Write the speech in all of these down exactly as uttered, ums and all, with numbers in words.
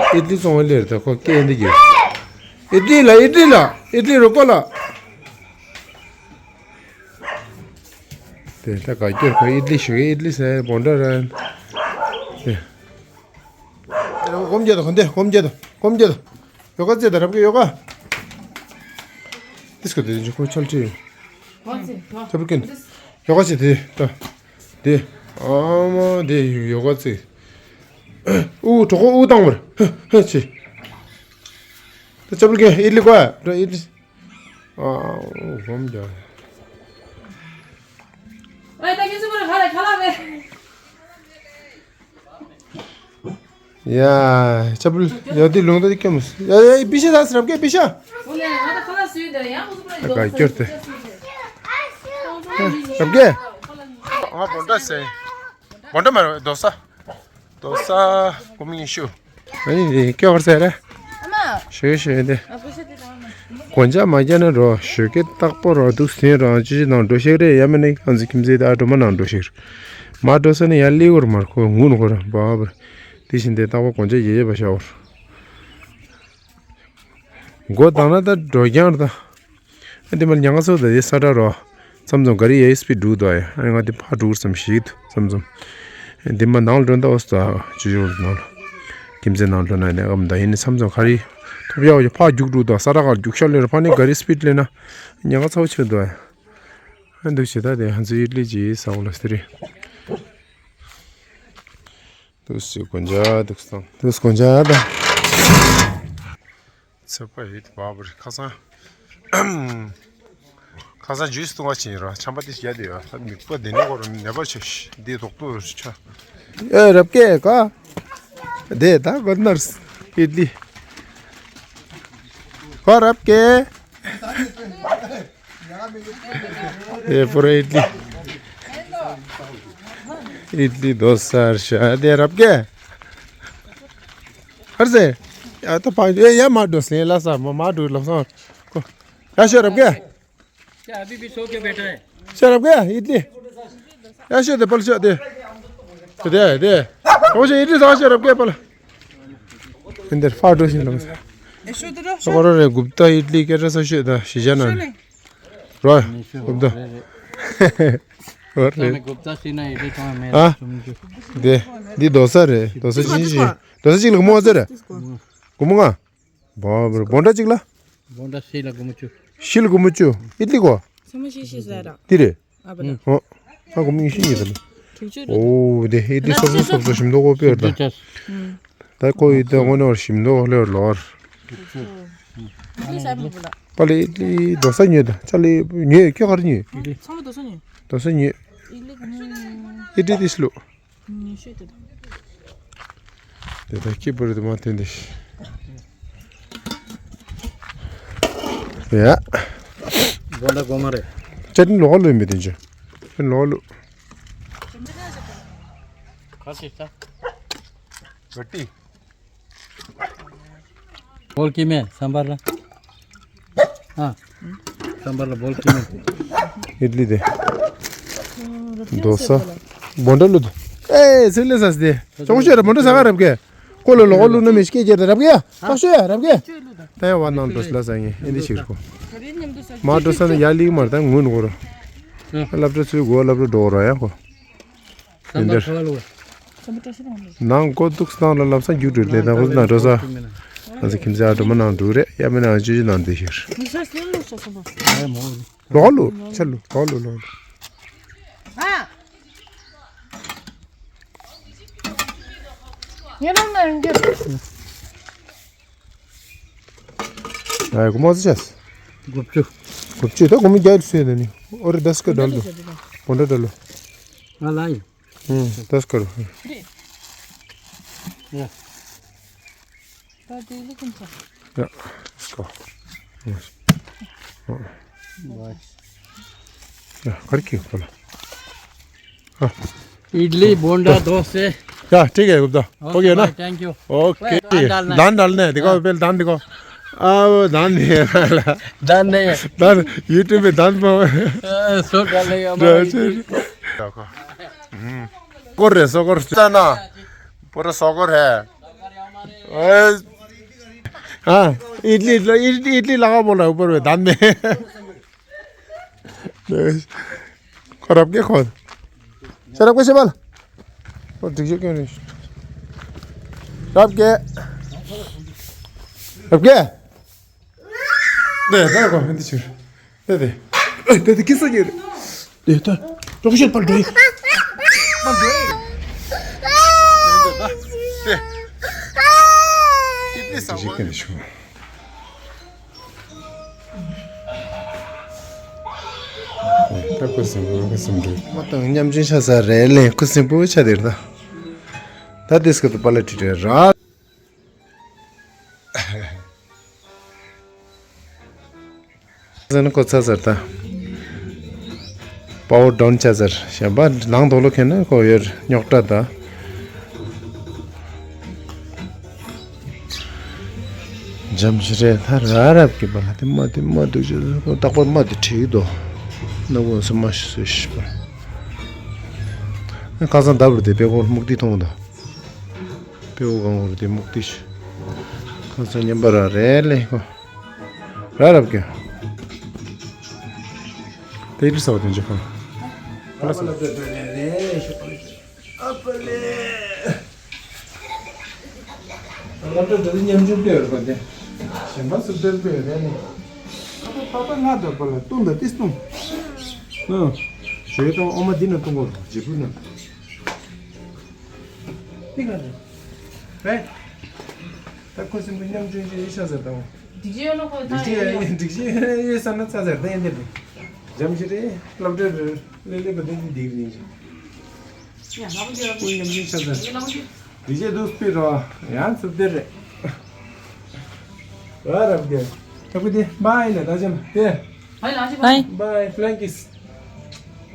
ཨིད་ལི་བཙོང་བ་ལེར་ད་ཁོ་སྐད་འདི་གྱིས། ཨིད་ལི་ལ་ཨིད་ལི་ལ་ཨིད་ལི་རོ་ཀོ་ལ། དེ་ད་ག་སྐྱོར་ཁོ་ཨིད་ལི་ཞུ་གི་ཨིད་ལི་ཟེར་བོན་ཏྲ་ར། དེ། སྒོམ་རྒྱག་དང་གོན་དེ་སྒོམ་རྒྱག་དང་སྒོམ་རྒྱག་དང་། ཡོ་ག་རྩེ་དང་རབ་ཀྱི་ཡོ་ག། དེ་སྐོར་དེ་ཁོ་ཆལ་ཁྲིད། ཆབ་རྐན། ཡོ་ག་བྱེད་དེ་ད། དེ། ཨ་མ་དེ་ཡོ་ག་རྩེ། ཨུ་གྲོགས་པོ་ཨུ་བཏང་བར། ཧ་ཧ་ཆེ། ད་ཆབ་རྐན་ཨིད་ལི་གོ་ཨ་ཨིད་ལི། ཨ་ཨུ་སྒོམ་རྒྱག་ཨེ་ད་ཁྱེད་ཚོ་མར་ཁ་ལ་ཁ་ལ་བས། ཡ། ཆབ་ལ་ཡ་དེ་ལུང་ད་དེ་ཀེམ། ཡ་ཡ་པི་ཤ་ད་སི་རབ་ཀེ་པི་ཤ། ཨོ་ལེ་ང་ད་ཁ་ལ་སུས་ད་ཡང་ཁོ་ཚོ་ད་ག་སྐྱོར་དེ། རབ་ཀེ། ང་བོན་ཏྲ་ཟེར། བོན་ཏྲ་མ་རེད་རྡོ་ས། རྡོ་ས་སྒོར་མོ་ཉི་ཤུ། ཨ་ནི་དེ་སྐྱོ་བར་ཟེར་རེད། ཨ་མ། ཞོ་ཞོ་དེ། ཨ་ཁུ་ཤ་དེ་དང་མ། གོན་ཆ་མ་རྒྱག་ན་རོ་ཞོ་སྐད་རྟག་པོ་རོ་འདུག་སེ་རོ་ཅི་ཅི་དང་འགྲོ་ཤེས་རེད་ཡ་མེད་ན་ཁང་ཚིག་ཁྱིམ་མཚེས་དང་སྒྲོལ་མ་ནང་འགྲོ་ཤེས་རེད། མ་འགྲོ་ས་ནས་ཡར་སླེབས་ཡོད་མ་རེད་ཁོ་ངུ་ནས་ཁོ་ར་བ་བར། དེ་བཞིན་དེ་རྟག་པར་གོན་ཆ་ཡེ་ཡེ་བ་ཤ་བར། མགོ་དང་ན་ད་འགྲོ་རྐྱང་རེད་ད། ཨ་དེ་མ་ཉང་ཚོ་ད་དེ་ས་ཁྲ་རོ། མཚམས་མཚམས་ག་རེ་ཡེ་སི་པི་འགྲོ་དོ་ཡ། ཨ་ང་དེ་ཕ་འགྲོ་བསམ་ཞིག་མཚམས་མཚམས། དེ་མ་ནང་ལ་འགྲོ་ད་འོ་ས་ད་ཅི་ཡོང་ནང་ལ། ཁྱིམ་མཚེས་ནང་འགྲོ་ན་ནས་ཨམ་ད་ཡིན་ནི་མཚམས་མཚམས་ག་རེ། ཐོབ་ཡག་ཡོད་ཕ་རྒྱུག་འགྲོ་དོ་ས་ཁྲ་ག་རྒྱུག་ཤར་ལེ་ར་ཕ་ནི་ག་རེ་སི་པི་ལེ་ན། ཉང་ཚོ་ཆེ་དོ་ཡ། ཨ་འདུག་ཞེ་ད་དེ་ཧན་ཚོ་ཡིད་ལི་ཅི་ས་འོ་ལ་སི་རེ། དུས་སུ་གོན་ཆ་དུག་སང་དུས་གོན་ཆ་དང་། ཚེ་པ་ཡིད་བ་བར་ཁ་སང་། ཁ་སང་ཇུས་བཏུང་བ་ཕྱིན་ར་ཆམ་པ་དེ་བཞག་དེ་ཡ་ད་མིག་པ་དེ་ནས་གོ་ར་ནད་པ་ཆེ་ཤི་དེ་དོག་པོ་ཆ། ཨེ་རབ་ཀེ་ཀ། དེ་ད་གོ་ནར་ཡིད་ལི། ཀ་རབ་ཀེ། དེ་པུ་ར་ཨིད་ལི། ཨིད་ལི་རྡོ་སར་ཤ་དེ་རབ་ཀེ། ཨར་ཟེ། ཡ་ད་ཕ་ཡ་ཡ་མ་འགྲོ་སེ་ལ་ས་མ་མ་འགྲོ་ལ་སོང་། ཡ་ཤོད་རབ་ཀེ། क्या अभी भी सो के बैठा है? ཤོད་རབ་ཀེ་ཨིད་ལི། ཡ་ཤོད་དེ་པལ་ཤོད་དེ། དེ་དེ། ཨོ་ཤོད་ཨིད་ལི་ས་ཤོད་རབ་ཀེ་པལ། ཨིན་དེར་ཕ་འགྲོ་ཤིང་ལ་མ་ས། ཨེ་ཤོད་དེ་རོ། ས་གོ་ར་རེ་གུབ་ཏ་ཨིད་ལི་ཀེ་ཏྲ་ས་ཤོད་ད་ཤི་ཤ་ན། རོ། གུབ་ཏ། རོ་རེ། गुप्ता श्री ना इडली तो मैं ཨ། དེ། འདི་རྡོ་ས་རེད་རྡོ་ས་ཅི་ཅི། རྡོ་ས་ཅིག་ལ་མོ་ཨ་ཙི་རེད། སྒོར་མོ་ལྔ། བ་བ་བོན་ཏྲ་གཅིག་ལ། བོན་ཏྲ་སི་ལ་སྒོར་མོ་བཅུ། ཤི་ལ་སྒོར་མོ་བཅུ། ཨིད་ལི་གོ། ཚང་མ་ཤི་ཤི་ཟ་ར། དེ་རེད། ཨ་བ་ད། ཨོ། ཨ་སྒོར་མོ་ཉི་ཤུ་ཡིན་ཟེར། དྲུག་ཅུ་རེད། ཨོ་དེ་ཨིད་ལི་སོབ་སོབ་སོབ་སོབ་ཞིམ་མདོག་གོ་པེར་ད། ད་ཁོ་ཡི་ད་དངོས་གནས་བར་ཞིམ་མདོག་ལེར་ལོར། ཨིད་ལི་ཟ་མི་བུ་ལ། པ་ལི་ཨིད་ལི་རྡོ་ས་ཉོས་ད་ཅ་ལི་ཉོས་ཁྱོད་ག་རེ་ཉོས། ཚང་མ་རྡོ་ས་ཉོས། རྡོ་ས་ཉོས། ཨིད་ལི་གོ་ཉོས། ཨིད་ལི་ཏི་སི་ལུ། ཉི་ཤུ་དེ་དང་། དེ་དག་སྐྱིད་པོ་རེད་དུ་མ་དེ་འདི། ཡ། བོན་ཏྲ་གོ་མ་རེད། ཅ་ནི་ལོག་ལོས་མེད་དེ་ཅི། ཅ་ནི་ལོག་ལོ། ཁ་ཤས་ས། བ་ཏི། बोल किमें सांभर ला। हाँ। सांभर ला बोल किमें। इडली दे। डोसा। बोंडा लुदु। ए, सिले सस दे। चोंगशे रे बोंडा सागा रबके। कोलो लोगो लुना मिशके जे रबके। तशे रबके। तय वा नाम डोसला सांगे। इंदी शिरको। मा डोसा ने याली मरता गुन गोरो। लबडो सु गो लबडो डोरो या को। ཡིན་འདིར། ནང་ཀོ་ཏུག་སྣང་ལ་ལབ་ས་རྒྱུག་འགྲོ་ལེ་ད་ཧུ་ན་འགྲོ་ས། ང་ཚོ་ཁྱིམ་ཚང་འགྲོ་མ་ནང་འགྲོ་རེད་ཡ་མེད་ན་ཅི་ཅི་ནང་འདི་ཤེར། ལོག་ལུ་ཆ་ལུ་ལོག་ལུ་ལོག་ལུ། ངེ་རང་ན་ཡོང་རྒྱུ། हाँ, घुमा तो चस। गुपचुप। गुपचुप तो घूमी जाए से नहीं। और दस का डाल दो। पंद्रह डालो। हाँ, लाई। हम्म, दस करो। या। या, इसको। बस। या, करके बोला। हाँ। इडली, बोंडा, डोसे। या, ठीक है, गुप्ता। ओके, ओके ना? भाई, thank you। ओके। भाई, दान डालना है। दान डालना है, दिखाओ, हाँ। पहले दान दिखाओ। ཨ་ད་ནི་ལ། ད་ནི། ད་ཡུ་ཊུབ་ད་མ། སོ་ག་ལ་ཡ་མ། སྐོར་རེད་སོ་སྐོར་ཙ་ན། པོ་ར་སོ་སྐོར་རེད། ཨ་ཨི་ལི་ལ་ཨི་ལི་ལ་ག་པོ་ལ་པོ་རེད་ད་ནི། ཁོ་རབ་ཀྱེ་ཁོ། ཤ་རབ་ཀྱེ་ཤ་བལ། ཁོ་སྒྲིག་ཤོག་ཀྱང་རེད། རབ་ཀྱེ། རབ་ཀྱེ། ནས་ད་ཁོ་ཧན་དི་ཕྱིར། དེ་དེ། ཨེ་དེ་དེ་ཀི་སོ་ཡེ་རེད། དེ་ད། རོགས་ཤོད་པར་འགྲོ་ཡི། པར་འགྲོ་ཡི། དེ། དེ་དེ་ས་བ། ད་ཁུ་སིམ་པོ་ཁུ་སིམ་པོ། མ་དང་མཉམ་སྦྱོང་ཆ་ས་རེད་ལེ་ཁུ་སིམ་པོ་ཆ་དེར་ད། ད་དེ་སྐད་དུ་པ་ལ་ཁྲི་ཁྲི་ར། ཟེར་ན་ཁོ་ཚ་ཟེར་ད། པ་བོ་ཌོན་ཆ་ཟེར་གཞན་པ་ནང་དོ་ལོ་ཁེ་ན་ཁོ་ཡོད་རྙོག་དྲ་ད། འཇམ་ཞིག་རེད་ལྷ་ར་རབ་ཀྱི་པ་ལ་དེ་མ་དེ་མ་འདུག་ཅེས་ཁོ་རྟག་པར་མ་དེ་བྲིས་འདུག་ན་གོ་སུ་མ་ཤི་སུ་ཤི་པ། ཁ་སང་ལྡབ་རུ་དེ་པེ་ཁོ་སྨུག་དེ་མཐོང་ད། པེའུ་གང་བོར་དེ་མུག་ཏི་ཤི། ཁ་སང་ཉམས་པ་ར་རེད་ལེ་ཁོ། ར་རབ་ཀྱ། དེ་ཡིད་ས་བ་དོན་ཅི་ཁོ། ཨ་པ་ལེ། ཨ་པ་ལེ། ང་ཚོ་འདི་མཉམ་ཞུགས་སྤེལ་བར་དེ། གཞན་པ་སུ་སྤེལ་སྤེལ་རེད་ནི། ཨ་པ་པ་པ་ང་དང་པ་ལ་ཏུང་དང་ཏིས་ཏུང་། ཨ། ཞོལ་དང་ཨོ་མ་འདི་ན་ཏུང་གོ་རྗེ་བུ་ན། ཏི་ག་རེད། རེད། ད་ཁོ་སྲིན་པོ་མཉམ་སྐྲུན་བྱེད་ཤ་ཟ་དང་། སྒྲིག་ཆས་ཡོད་ན་ཁོ་ད་སྒྲིག་ཆས་ཡོད་ན་སྒྲིག་ཆས་ཡོད་ས་ན་ཚ་ཟེར་ད་ཡིན་དེ་རེད། འཇམ་ཞིག་རེད་སློབ་གྲྭ་རེད་ལེ་ལེ་བ་དེ་འདི་འདིག་རེད། ཡ་ལག་པ་འདི་ལ་ཁོ་མཉམ་སྐྲུན་ཤ་ཟ། ཡ་ལག་པ་འདི། སྒྲིག་ཆས་འདུག་སྤི་རོ། ཡང་ཚུབ་དེ་རེད། ར་རབ་རྒྱལ། ད་ཁོ་དེ་བའི་ལ་ད་ཅམ་དེ། བའི་ལ་ཅི་བའི། བའི་ཕླན་ཀིས།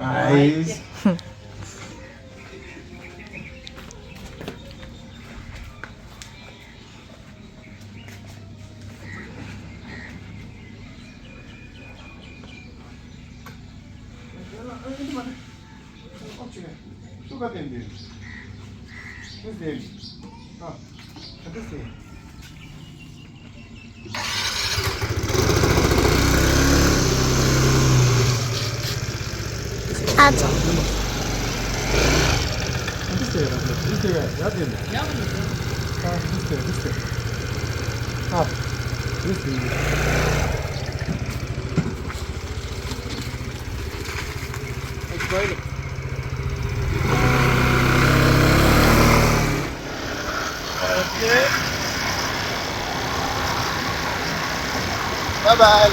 ཨའི། Okay. Bye bye.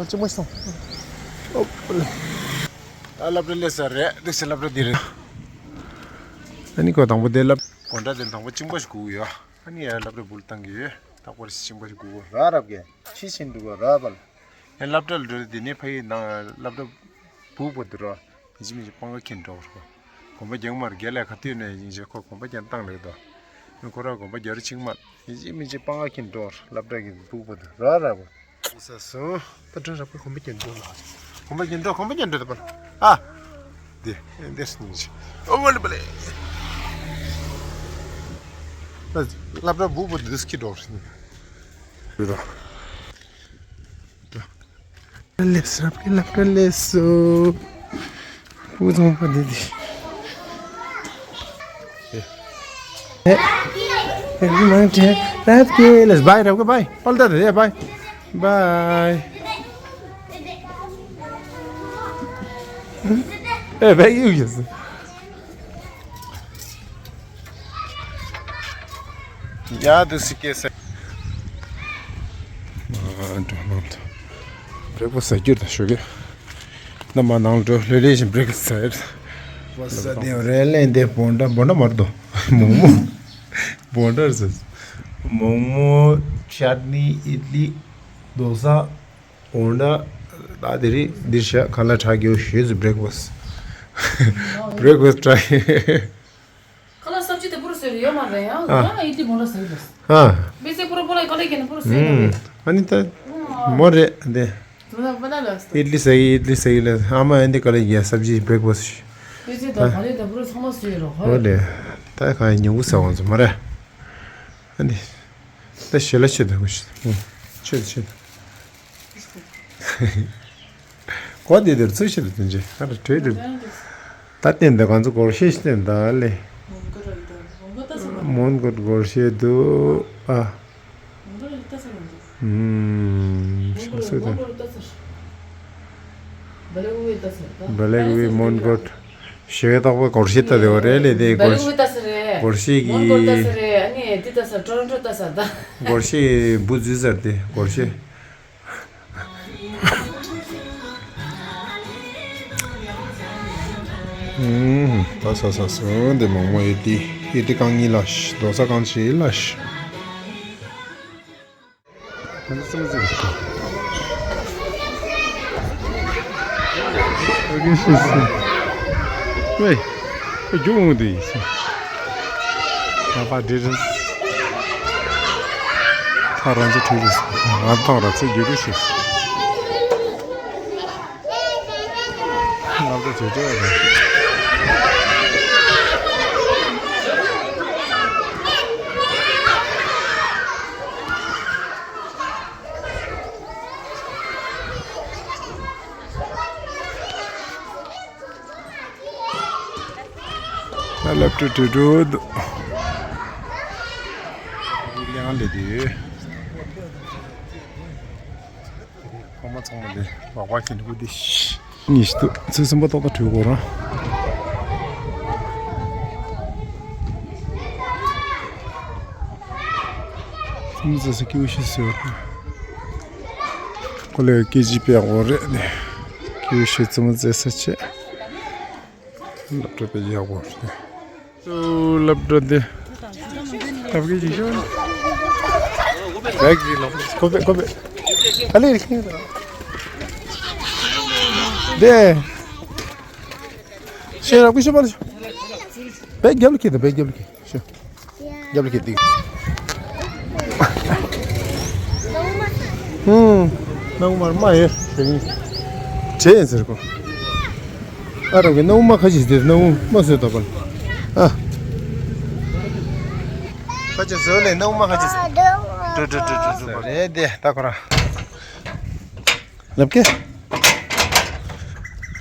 ཅི་མ་སོང་། ཨོ། ཨ་སློབ་གྲྭ་སླེབས་ས་རེད། འདི་སློབ་གྲྭ་འདི་རེད། ཨ་ནི་ཁོ་དང་པོ་དེ་སློབ། དགོང་དག་དེ་དང་པོ་གཅིན་པ་ཞིག་སྒུག་ཡོད། ཨ་ནི་ཡ་སློབ་གྲྭ་འབུལ་བཏང་གི་ཡོད། རྟག་པར་གཅིན་པ་ཞིག་སྒུག་ར་རབ་གས་ཕྱི་ཕྱིན་འདུག་ག་ར་བལ། ཡང་སློབ་གྲྭ་ལ་འགྲོ་དེ་ནས་ཕ་ཡི་ནང་སློབ་གྲྭ་སྦུག་པ་འདུག་ར། ཡིན་གཅིག་མིན་གཅིག་སྤང་ཁ་འཁྱེར་འགྲོ་བར་གོ། གོམ་པ་རྒྱག་མར་རྒྱལ་ལ་ག་དུས་ནས་ཡིན་གཅིག་ཁོ་གོམ་པ་རྒྱག་བཏང་ལེགས་དོ། ཡང་ཁོ་ར་གོམ་པ་རྒྱག་རུ་ཆིག་མ། ཡིན་གཅིག་མིན་གཅིག་སྤང་ཁ་འཁྱེར་འགྲོ་བར་སློབ་གྲྭ་གི་སྦུག་པ་འདུག་ར་ར་བོ། ས་སོང་། ད་དྲ་རབ་ཁ་གོམ་པ་རྒྱག་འགྲོ་ལ། གོམ་པ་རྒྱག་འགྲོ་གོམ་པ་རྒྱག་འགྲོ་ད་པ་ལ། ཨ། དེ་འདིར་སྙིང་རྗེ། ཨོ་མ་ལི་པ་ལེ། ད་སློབ་གྲྭ་སྦུག་པ་འདི་སྐྱིད་འགྲོ་རེད། རེད་དོ། སླེབས་སོ་སླེབས་སོ། སྤུ་ཚང་པ་འདི་འདི། ཨེ། ཨེ་མང་ཆེ་རབ་ཀྱི་ལེས་བའི་རབ་ཀྱི་བའི་པལ་ད་དེ་བའི་བའི། ཨེ་བའི་ཡུ་ཡུ་སི། ཡ་དུ་སི་ཀེ་སེ། ཨ་འགྲོ་ནང་དུ། བྲེག་ཕ་སི་ཟ་རྒྱུ་དང་ཞོགས་ཀས། ནམ་མ་ནང་ལ་འགྲོ་ལྷོད་ལྷོད་བཞིན་བྲེག་ཕ་སི་ཟ་ཡོད། བ་ས་དེ་རེ་ལེན་དེ་བོན་ཌ་བོན་ཌ་མར་དོ། མོག་མོག་བོན་ཌ་རེད་ཟེར། མོག་མོག་ཅཊ་ནི་ཨིཌ་ལི་རྡོ་ས། འོ་ན། ད་དེ་རིང་འདིར་བཞག་ཁ་ལག་ཁྲག་རྒྱུ་ཞོས་སུ་བྲེག་ཕ་སི། Breakfast try. ཁ་ལག་སབ་ཇི་དེ་པུ་རུ་སོས་ཡོད་མ་རེད་ཡང་ཨ། ཡང་ཨི་ལི་མོ་ལ་སོས་ཡོད། ཨ། མི་ཚེ་པུ་རུ་པོ་ལ་ཁ་ལག་གི་ནི་པུ་རུ་སོས་ཡོད་རེད། ཨ་ནི་ད་མོ་རེད་དེ། ཨི་ལི་སའི་ཨི་ལི་སའི་ལ་ཨ་མ་ཨ་ནི་ཁ་ལག་གི་སབ་ཇི་breakfast། མི་ཚེ་ད་ཁ་ལག་དེ་པུ་རུ་ཚང་མ་སོས་ཡོད་རོ་ཧོ་རེད། ད་གང་ཉུང་ངུ་ཟ་བང་ཚོ་མ་རེད། ཨ་ནི་ད་ཞེ་ལ་ཆེ་ད་ཆེ་ཆེ། གོ་དེ་དེར་ཚུལ་ཤེས་དུ་དོན་ཅི་ཨ་ར་གྲོས་དུ། ད་བསྟན་དུ་གང་ཚོ་སྒོར་ཤེས་བསྟན་ད་ལེ། མོན་གོ་སྒོར་ཤེས་དུ་ཨ། ཤ་སུ་དང་། བ་ལེག་བི་མོན་གོ་ཞེ་བའི་རྟག་པ་སྒོར་ཤེས་ད་དེ་བ་རེད་ལེ་དེ་སྒོར་སྒོར་ཤེས་ཀྱི། སྒོར་ཤེས་འབུ་འཛུལ་ཚར་དེ་སྒོར་ཤེས། ད་ས་ས་སུ་འདི་མང་མོ་ཡོད་དེ་ཡོད་དེ་རྐང་གཉིས་ལ་ཤི་རྡོ་ས་རྐང་ཕྱེད་ལ་ཤི། ཨོ་ཀེ་ཤི་སི། ཝེ། ཨེ་རྒྱུ་འོང་དེ་ཡིན་སི། ང་པ་འདྲི་རིན། ཐག་རང་ཚོ་ཁྲིད་རིན། ང་ཐག་ར་ཚེ་རྒྱུ་རུ་ཤི། ང་ཚོ་བྱེད་སྤྱོད་རེད། ཨ་ལབ་ཏུ་ཏུ་ཏུ་འདུག་ཡང་ལེ་དེ་ཁོ་མ་ཚང་མ་ལེ་ལོག་པ་ཁྱེར་འདུག་དེ། གཉིས་ཤིག་ཏུ་ཚེ་སུམ་པ་ཏོག་ཏོ་བྲུས་གོ་ར། ཚེ་མུ་ཚེ་སུ་ཀྱུ་ཤི་སུ་ཡོད་དེ། ཁོ་ལས་ཀེ་ཇི་པའི་འོ་རེད་ནས། ཀེ་ཞེ་ཙི་མོ་ཙེ་ས་ཆེ། སློབ་གྲྭ་པའི་ཡག་པོ་རེད། སློབ་གྲྭ་འདི། སློབ་གི་ཅིག་ཤོད། བེག་གི་ལོག་ཁོ་པེ་ཁོ་པེ། ཨ་ལེ་རེ་ཁྱེད་ར། དེ། ཤེས་རབ་ཀྱི་ཤོད་པ་ལ་ཤོད། བེག་རྒྱབ་ལ་ཁྱེད་དང་བེག་རྒྱབ་ལ་ཁྱེད་ཤོད། རྒྱབ་ལ་ཁྱེར་ཏེ། ཧུམ། སྣང་བ་མ་ཡོད་དེ་ནི། བྱས་ཟེར་གོ། ཨ་རབ་ཀྱི་སྣང་བ་ཁ་ཅིག་དེར་སྣང་བ་མ་བཟོད་ད་པ་ལ། ཨ། ཁ་ཅིག་བཟོས་ལས་སྣང་བ་ཁ་ཅིག་ཟེར། ཏྲུ་ཏྲུ་ཏྲུ་ཏྲུ་ཏྲུ་པ། རེད་དེ་ད་ཁོ་ར། རབ་ཀྱི།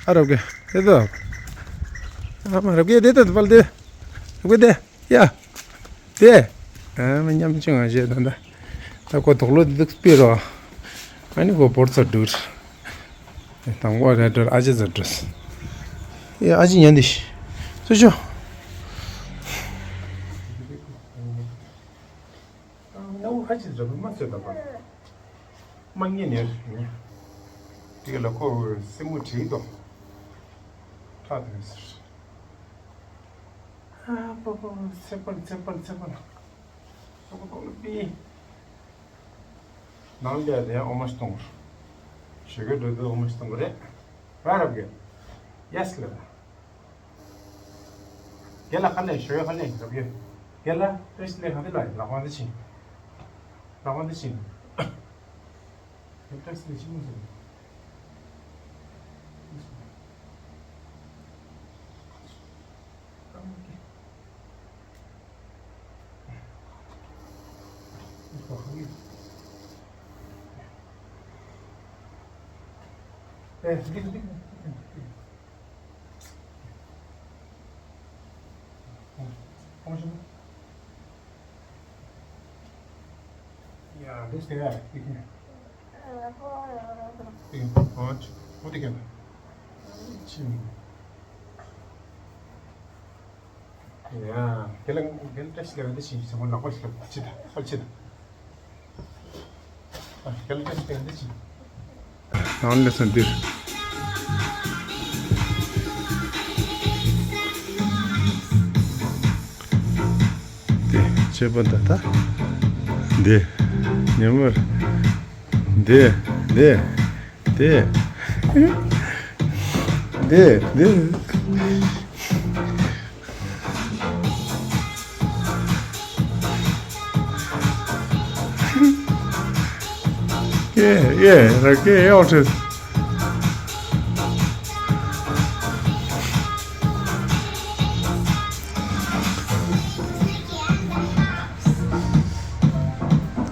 ཨ་རབ་ཀྱི་དེ་ད། ཨ་མ་རབ་ཀྱི་དེ་ད་པ་ལ་དེ། རབ་ཀྱི་དེ། ཡ། དེ། ཨ་མ་ཉམ་ཆུང་ང་ཞེས་ད་ད། ད་ཁོ་དོག་ལོ་འདི་དུ་སྤེལ་རོ། ཨ་ནི་ཁོ་བོར་ཚ་འགྲུར། དང་པོ་རེ་འགྲུར་ཨ་ཅེ་ཚ་འགྲུར། ཡ་ཨ་ཅེ་ཉན་དི་ཤི། སུ་ཆོ། ནའུ་ཧ་ཅི་རབ་མ་ཚོད་ད་པ། མ་ངེས་ནས་རེད། དེ་ལ་ཁོ་སེན་མོ་བྲིས་དོ། ཁྲག་དོན་ཟེར། ཨ་པོ་པོ་ཚེ་པོ་ཚེ་པོ་ཚེ་པོ། སོ་པོ་ཏོག་ལ་པི། ནང་ལ་དེ་ཨོ་མ་སྟོང་། ཞོགས་ཀས་འགྲོ་དུས་ཨོ་མ་སྟོང་རེད། ར་རབ་གི། ཡེས་ལ། རྒན་ལགས་ཁ་ལས་ཞོགས་ཁ་ལས་རབ་ཡོད། རྒན་ལགས་བཀྲ་ཤིས་བདེ་ལེགས་ག་དེ་ལ་ཡིན། ལག་པ་འདི་ཕྱིན། ལག་པ་འདི་ཕྱིན། བཀྲ་ཤིས་བདེ་ལེགས་ཕྱིན་མ་སོང་། ཡ། དེ་ལ་དེ་ལ་བཀྲ་ཤིས་བདེ་ལེགས་འདི་ཕྱིན་ཟེར་མོ་ལག་པ་ཞིག་ལ་ཕྱི་ད་ཧོལ་ཕྱི་ད། ཨ་དེ་ལ་བཀྲ་ཤིས་བདེ་ལེགས་འདི་ཕྱིན། ནང་ལས་སོང་འདིར། དེ་ཆོས་པ་ད་ད། འདི་ཉི་མར། འདི་འདི། དེ། དེ། དེ། Yeah, yeah, like, yeah, yeah, just.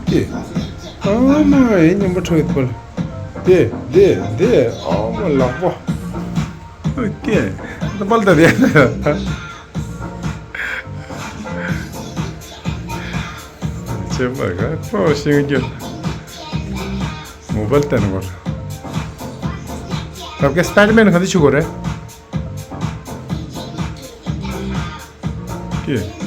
Okay. ཨ་མ་ཨེ་ཉམས་པ་འཕྲོ་ཡོད་པ་ལ། དེ་དེ་དེ་ཨ་མ་ལག་པ། Okay. ད་པལ་ད་དེ། ཆེ་བ་ག་པོ་ཤིང་རྒྱུ། མོ་བལ་ཏན་བར། ད་ག་སྤའི་ཌར་མེན་ག་འདི་ཆུ་གོ་རེད། ཀྱེ།